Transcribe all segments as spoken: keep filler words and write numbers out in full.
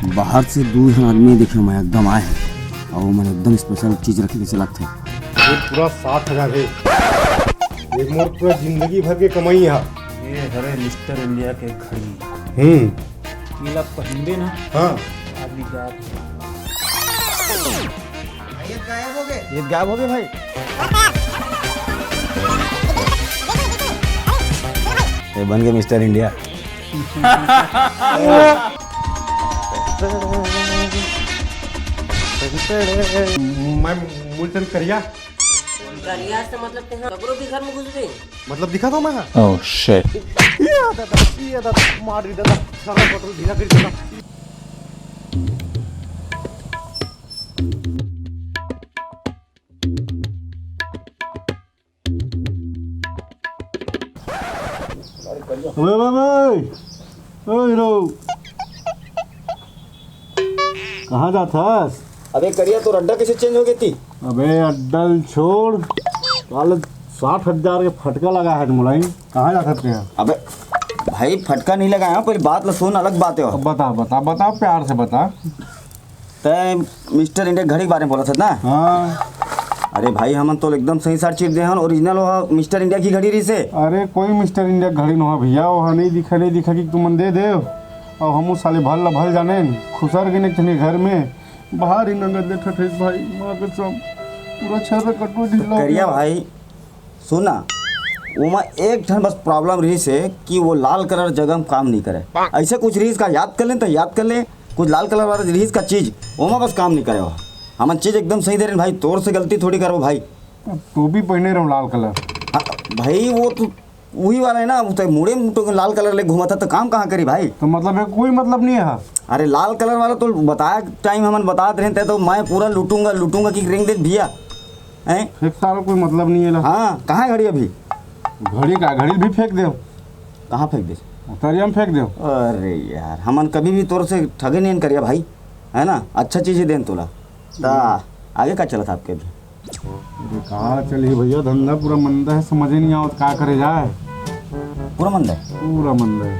बाहर से दू झन आदमी देखे मैं एकदम आए हैं, और मैंने एकदम स्पेशल चीज रखे जैसे लगते हैं। ये पूरा साठ हजार है, ये मोर पूरा जिंदगी भर के कमाई है। ये हरे मिस्टर इंडिया के घड़ी। हम्म। पीला पहिनबे ना। हाँ। आदमी गायब। ये गायब हो गए। ये गायब हो गए भाई। ये बन गए मिस्टर इंडिया। मैं मूलचंद करिया। करिया से मतलब ते हा ककरो भी घर में घुसबे? मतलब दिखा दो मैं। Oh shit। ये दादा, ये दादा, मार दी दादा, सारा पेट्रोल ढीला कर देता। अबे भाई, भाई, ओ हीरो, कहाँ जात हस? अबे करिया, तोर अड्डा कैसे चेंज हो गई थी? अबे अड्डा ल छोड़, साले साठ हजार के फटका लगा है मुलाई। कहाँ जात हस तें? अबे भाई, फटका नहीं लगाया हूँ, पहले बात ला सुन, अलग बात है। अब बता, बता, बता, प्यार से बता। तय मिस्टर इंडिया घड़ी के बारे में बोलत हस ना? हाँ। अरे भाई, हमन तो एकदम सही साट चीज दे हन, ओरिजिनल ओहा मिस्टर इंडिया की घड़ी रहिसे। अरे कोई मिस्टर इंडिया घड़ी नोहा भैया, ओहा नहीं दिखा, नहीं दिखा कि तुमन दे देव। और हमू साले भल ला भल जाने, खुसर के नहीं घर में, बाहर ही नंगत दे ठठेस भाई, माँ कसम, पूरा छर्रा कटवा ढीला हो करिया गया। भाई, सुन ना, ओमा एक ठन बस प्रॉब्लम रहिस हे कि वो लाल कलर जगह में काम नहीं करे। ऐसे कुछ रहिस का, याद कर लें तो याद कर लें, कुछ लाल कलर वाला रहिस का चीज, ओमा बस काम नहीं करे। वो हमन चीज एकदम सही दे रहे भाई, तोर से गलती थोड़ी करबो भाई। टोपी पहने रहो लाल कलर। हाँ, भाई वो तो वही वाला है ना, वो तो मुड़े में तो लाल कलर ले घूमा था तो काम कहाँ करी भाई? तो मतलब है कोई मतलब नहीं है। अरे लाल कलर वाला तो बताया टाइम हमन बतात रहे थे तो मैं पूरा लूटूंगा लूटूंगा कि रेंग दे भैया। हैं? एक साल कोई मतलब नहीं है ला। हाँ, कहाँ है घड़ी अभी? घड़ी का, घड़ी भी फेंक दे। कहाँ फेंक दे? तरिया में फेंक दे। अरे यार, हमन कभी भी तोर से ठगे नहीं करिया भाई, है ना? अच्छा चीज ही देन तोला। ता आगे का चलत आपके अभी? अरे का चलही भैया, धंधा पूरा मंदा है, समझे नहीं आवत का करे जाए। पूरा मंदा है? पूरा मंदा है।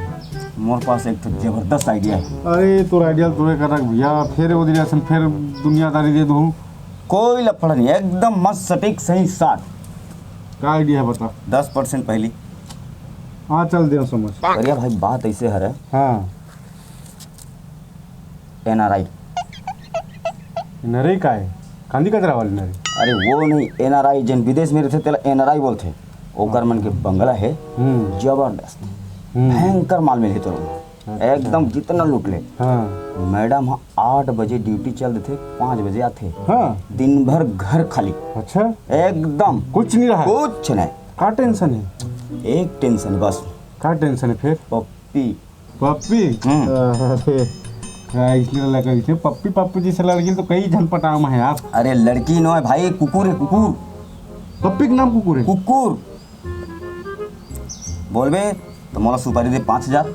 मोर पास एक तो जबरदस्त आइडिया है। अरे तोर आइडिया तोरे कर रख भैया, फिर वो दिन फिर दुनियादारी दे दूँ। कोई लफड़ा नहीं, एकदम मस्त सटीक सही साठ। का आइडिया है बता? दस परसेंट पहली। हाँ चल दे समझ। बढ़िया भाई, बात ऐसे हरे। हाँ। एनआरआई। एनआरआई का है? कांदी कचरा वाली एनआरआई? अरे वो नहीं, एनआरआई जिन विदेश में रहते तेला एनआरआई बोलते। ओकर मन के बंगला है, हम्म। जबरदस्त, हम्म। भयंकर माल मिलही तोर। अच्छा। एकदम जितना लूट ले। हाँ। मैडम ह आठ बजे ड्यूटी चल देथे, पाँच बजे आथे। हाँ। दिन भर घर खाली। अच्छा। एकदम कुछ नहीं रहा। कुछ नहीं। का टेंशन है? एक टेंशन बस। का टेंशन है फिर? पप्पी। पप्पी? हम्म। अरे, का इसने लगा इसे पप्पी पप्पी जैसे लड़की तो कई झन पटाम है यार। अरे लड़की नो है भाई, कुकुर है कुकुर। पप्पी के नाम कुकुर है? कुकुर। बोलबे तो मोला सुपारी दे पाँच हजार,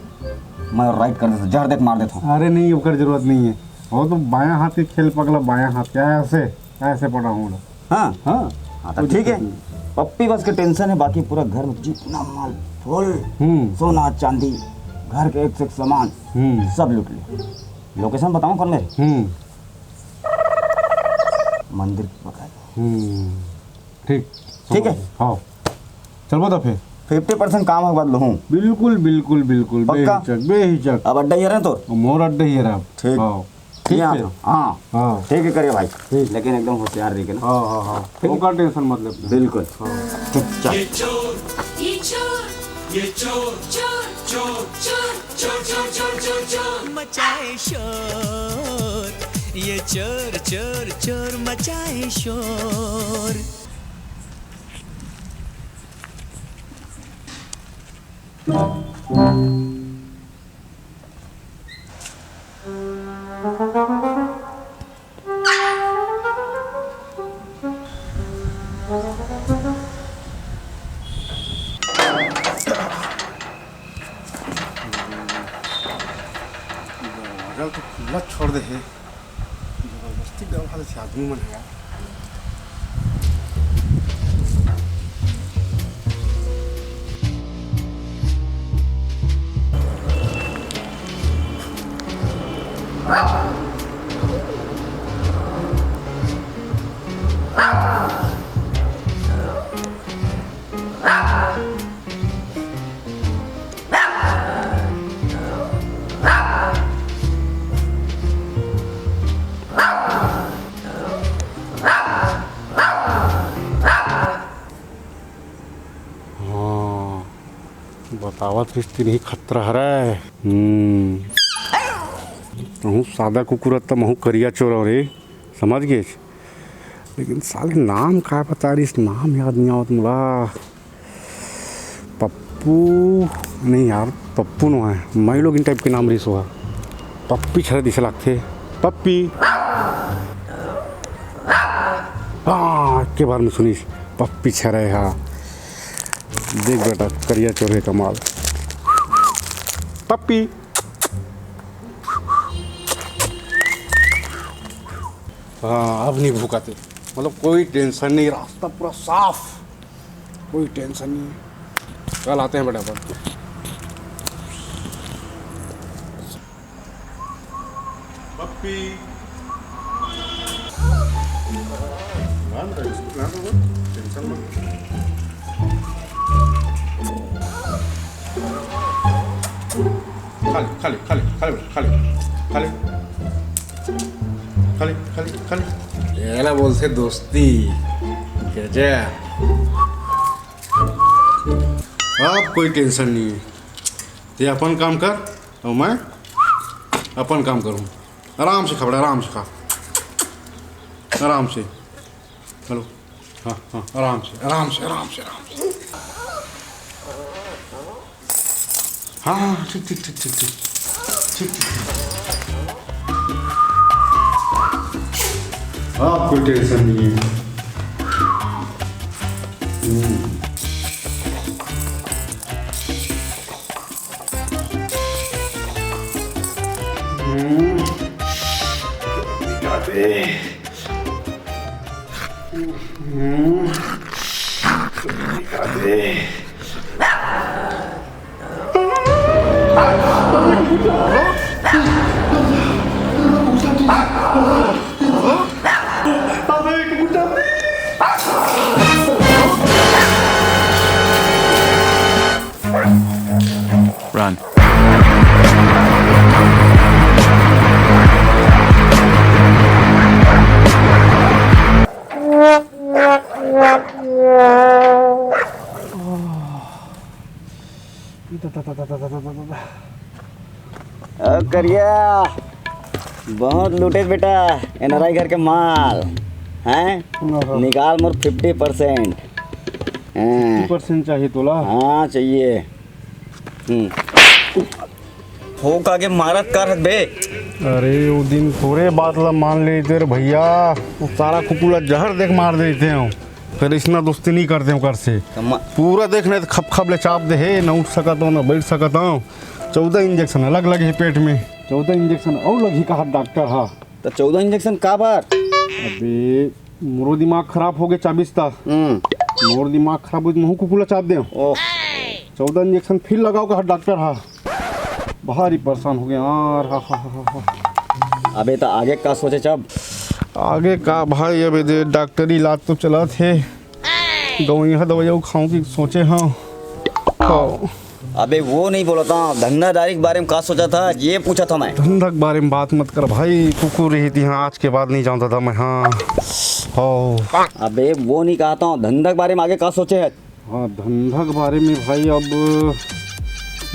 मैं राइट कर देता, जहर देख मार देता। अरे नहीं, ओकर जरूरत नहीं है। वो तो बायां हाथ के खेल पगला, बायां हाथ क्या है ऐसे, ऐसे पड़ा हूँ। हाँ? हाँ। हाँ, तो कोई ठीक है। दिक्कत नहीं। पप्पी बस के टेंशन है, बाकी पूरा घर में जितना माल फुल, हम्म। सोना चांदी, घर के एक से एक सामान, हम्म। सब लूट ले। लोकेशन बताऊँ कौन मेरे? हम्म। मंदिर के बगल। हम्म। ठीक। ठीक है। हाँ। चलबो तो फिर। फिफ्टी परसेंट काम के बाद लूँ। बिल्कुल, बिल्कुल, बिल्कुल। पक्का? बेहिचक, बेहिचक। अब अड्डा ही रहे तो? मोर अड्डा ही रहा। ठीक। हाँ। ठीक यहाँ है। तो, हाँ। हाँ। ठीक है, करिए भाई। ठीक। लेकिन एकदम होशियार रहिके ना। हाँ, हाँ, हाँ। ठीक है। ओकर टेंशन मत ले। बिल्कुल। हाँ। ठीक, चल। ये चोर, ये चोर, ये चोर, चोर, चोर, चोर, चोर, चोर, चोर, चोर, चोर मचाए शोर, ये चोर, चोर, चोर मचाए शोर। दरवाजा तो खुला छोड़ दे हे, जबरदस्ती गवा देथे आदमी मन हे यार। हाँ, बतावत रिहिस तेन ही खतरा हरय। हम्म, तहूँ सादा कुकुर अस त महूँ करिया चोर हंव रे, समझ गेस? लेकिन साले नाम का बता रिहिस, नाम याद नइ आवत मोला। पप्पू नहीं यार, पप्पू नोहय, माइलोगिन टाइप के नाम रिहिस ओहा। पप्पी छरा जइसे लागथे, पप्पी। हाँ, एके बार में सुनिस, पप्पी छरा हे। हाँ, देख बेटा, करिया चोर के कमाल। पप्पी। हाँ, अब नहीं भूकाथे, मतलब कोई tension नहीं, रास्ता पूरा साफ, कोई tension नहीं। कल आते हैं बेटा अपन। पप्पी। हाँ बेटा, बिस्कुट खा लो, tension मत। खा ले, खा ले, खा ले, खा ले बेटा, खा ले, खा ले, खा ले, खा ले, खा ले। एला बोलथे दोस्ती। गजब। अब कोई tension नहीं है, ते अपन काम कर और मैं अपन काम करूँ। आराम से खा बेटा, आराम से खा, आराम से। हेलो, हाँ हाँ, आराम से, आराम से, आराम से, आराम से। हाँ हाँ, ठीक ठीक ठीक ठीक ठीक ठीक ठीक ठीक। आप कोई tension नहीं है। हम्म। हम्म। अबे। Run. ओ करिया, बहुत लूटेस बेटा, एनआरआई घर के माल, हैं? ओहो। निकाल मोर फिफ्टी परसेंट। हैं? फिफ्टी परसेंट चाहिए तोला? हाँ, चाहिए। हम्म। हो का के मारत का हस बे? अरे, वो दिन तोरे बात ला मान लेते रे भैया, वो सारा कुकुर ला जहर देख मार देते हो। फिर इसना दोस्ती नहीं करते हो कर से। कमा- पूरा देख नहीं तो खप खप ले चाप दे हे, न उठ सकत हो, न बैठ सकत हो। चौदह इंजेक्शन अलग लगे हे पेट में। चौदह इंजेक्शन और लगही कहा डॉक्टर हा। तो चौदह इंजेक्शन का बार? अबे, मोरो दिमाग खराब हो गए चाबिस ता। हम्म। मोर दिमाग खराब हो गए, महू कुकुर ला चाप दे। ओह। चौदह इंजेक्शन फिर लगाओ कहा डॉक्टर हा। भारी परेशान हो गए यार, हा, हा, हा, हा, हा। अबे, त आगे का सोचे अब? आगे का भाई, अबे दे, डॉक्टरी इलाज तो चलत हे, दवाइयाँ दवाइयाँ खाऊं की सोचे हंव। हाँ। अबे, वो नहीं बोलत हंव, धंधादारी के बारे में का सोचत हस, ये पूछत हंव मैं। धंधा के बारे में बात मत कर भाई, कुकुर रही थी, हाँ, आज के बाद नहीं जानता था मैं, हाँ। हो। अबे, वो नहीं कहत हंव, धंधा के बारे में आगे का सोचे हस? हाँ, धंधा के बारे में भाई अब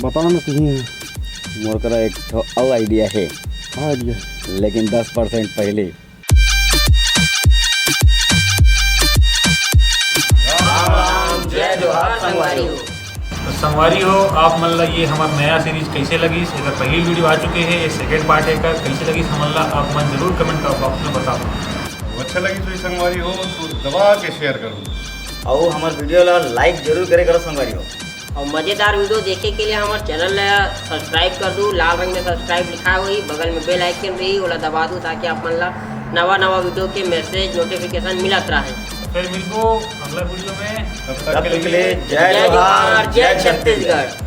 बता ना कहीं। मोर करा एक ठो अउ आइडिया हे। का आइडिया? लेकिन दस परसेंट पहले। राम राम, जय जोहार संगवारी हो। तो संगवारी हो, आप मन ला ये हमर नया सीरीज कैसे लगिस? एकर पहली वीडियो आ चुके हे, ये सेकंड पार्ट हे एकर। कैसे लगिस हमन ला आप मन जरूर कमेंट बॉक्स में बताओ। अच्छा लगिस तो संगवारी हो तो दबा के शेयर करो। अउ हमर वीडियो ला लाइक जरूर करे करो संगवारी हो। अउ मजेदार वीडियो देखे के लिए हमर चैनल ला सब्सक्राइब कर दू। लाल रंग में सब्सक्राइब लिखा होही, बगल में बेल आइकन रही, ओला दबा दू ताकि आप मन ला नवा नवा वीडियो के मैसेज नोटिफिकेशन मिलत रहे। फिर मिलबो अगला वीडियो में। तब तक के लिए जय जोहार, जय छत्तीसगढ़।